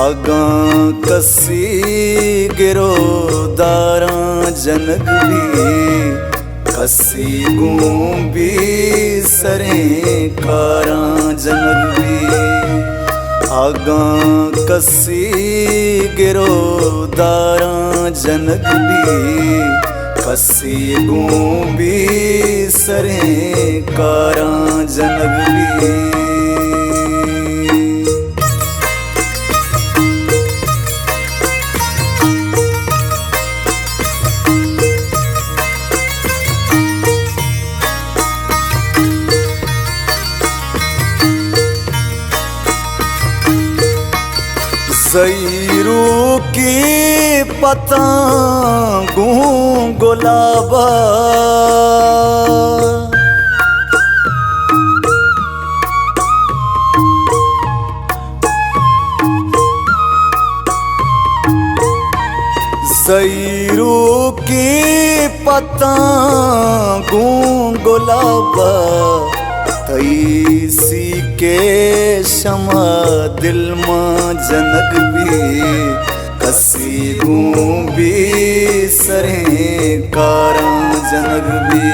اگاں کسی گروداراں جنگ بی، کسی گوں بی سریں کاراں جنگ بی۔ اگاں کسی گروداراں جنگ بی، کسی گوں بی سریں کاراں جنگ بی۔ زہیروکی پتاں گوں گلابا، زہیروکی پتاں گوں گلابا، تئی سیکیں شمع دل ماں جنگ بی، کسی گوں بی سریں کاراں جنگ بی۔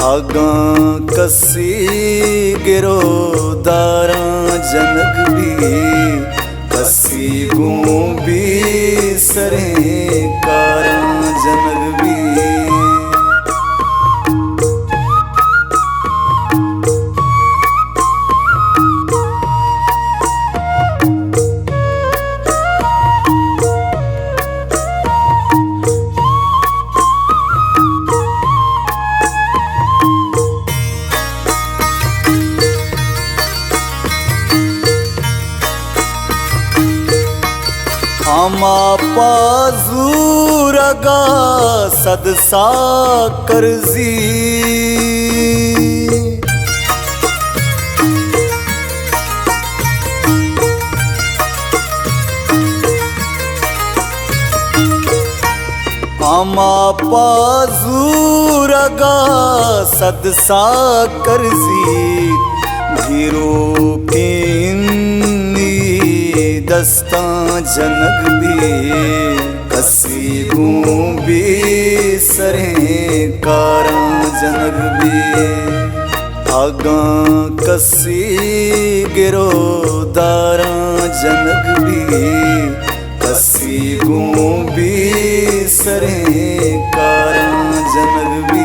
اگاں کسی گروداراں جنگ بی، کسی گوں بی سریں کاراں جنگ بی۔ ہما پہ زورگا صد ساہ کرزی، ہما پہ زورگا صد ساہ کرزی، گیروکیں انی دستاں جنگ بی، کسی گوں بی سریں کاراں جنگ بی۔ اگاں کسی گروداراں جنگ بی، کسی گوں بی سریں کاراں جنگ بی۔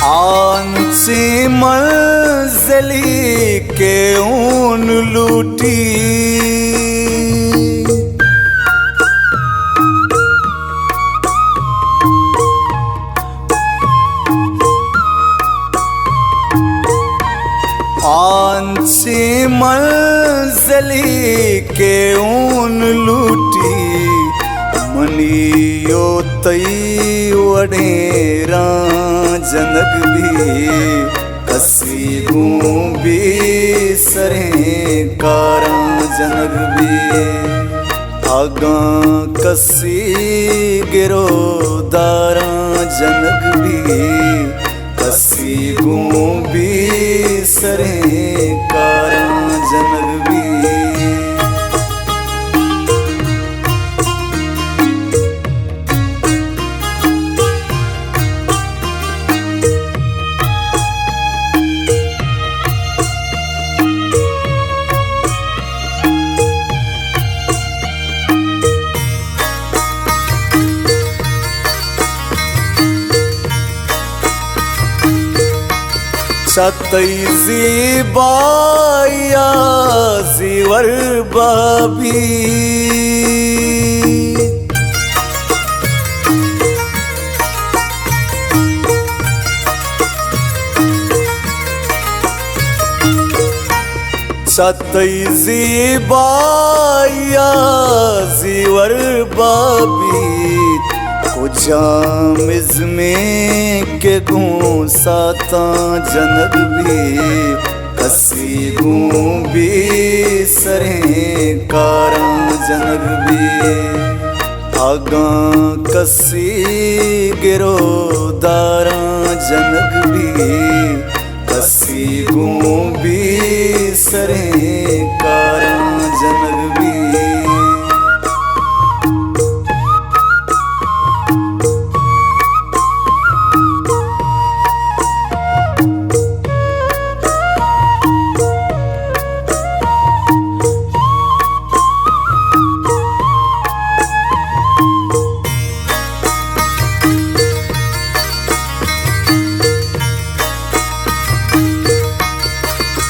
آنچیں منزلی کہ اون لوٹی، آنچیں منزلی کہ اون لوٹی، منی و تئی وڑیں راں جنگ بی، کسی گوں بی سریں کاراں جنگ بی۔ اگاں کسی گروداراں جنگ بی، کسی گوں بی سریں کاراں جنگ بی۔ چہ تئی زیبائی ءَ زیور بابی، چہ تئی زیبائی ءَ زیور بابی، جام ازمیں کہ گوں ساتاں جنگ بی، کسی گوں بی سریں کاراں جنگ بی۔ اگاں کسی گروداراں جنگ بی، کسی گوں بی سریں کاراں جنگ بی۔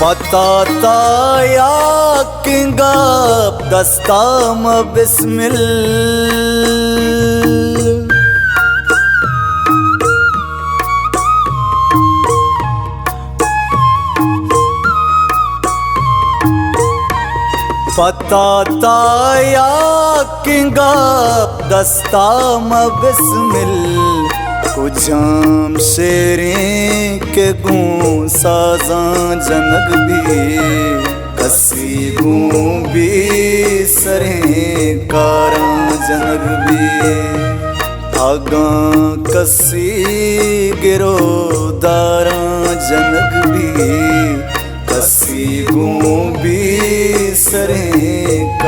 پتا تا یاکیں گپ دستا مہ بسمل۔ پتا تا یاکیں گپ دستا مہ بسمل۔ کجام شیریں کہ گوں سازاں جنگ بی، کسی گوں بی سریں کاراں جنگ بی۔ اگاں کسی گروداراں جنگ بی، کسی گوں بی سریں